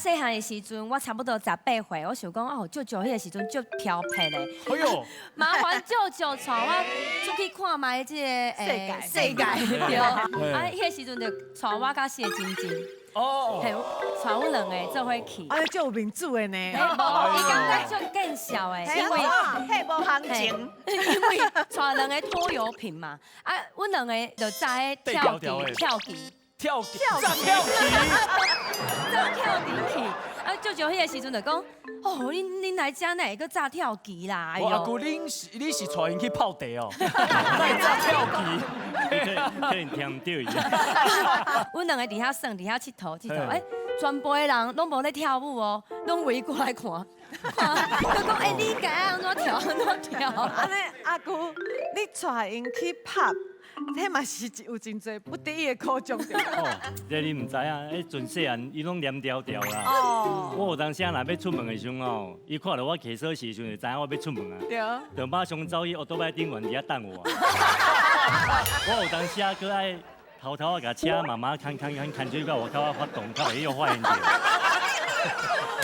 細漢的時陣，我差不多18歲，我想講哦，舅舅彼个時陣足調皮咧。哎呦，麻煩舅舅帶我出去看覓這个世界。世界對。啊，彼个時陣就帶我佮四个親戚，嘿，帶阮兩个做伙去。哎，足有面子的呢。伊感覺足見笑的，因為彼無行情，因為帶兩个拖油瓶嘛，啊，阮兩個就在跳棋跳棋。跳跳跳棋，走跳棋去。啊，舅舅彼个時陣就講，哦，恁來遮哪會閣紮跳棋啦？我阿姑，你是帶𪜶去泡茶哦？來紮跳棋，可能聽毋著伊。阮兩个佇遐耍，佇遐𨑨迌𨑨迌，欸，全部的人攏無咧跳舞哦，攏圍過來看，看，閣講，欸，你敢按怎跳按怎跳？按呢，阿姑，你帶𪜶去拍，彼嘛是有真濟不得已的苦衷。哦，這你毋知影，彼陣細漢伊攏黏牢牢啦。我有當時若欲出門的時陣吼，伊看著我提鎖匙的時陣，就知影我欲出門啊。就馬上走去歐多拜頂懸佇遐等我。我有當時啊，閣愛偷偷仔共車慢慢牽牽牽牽出去到外口仔發動，較袂予發現著。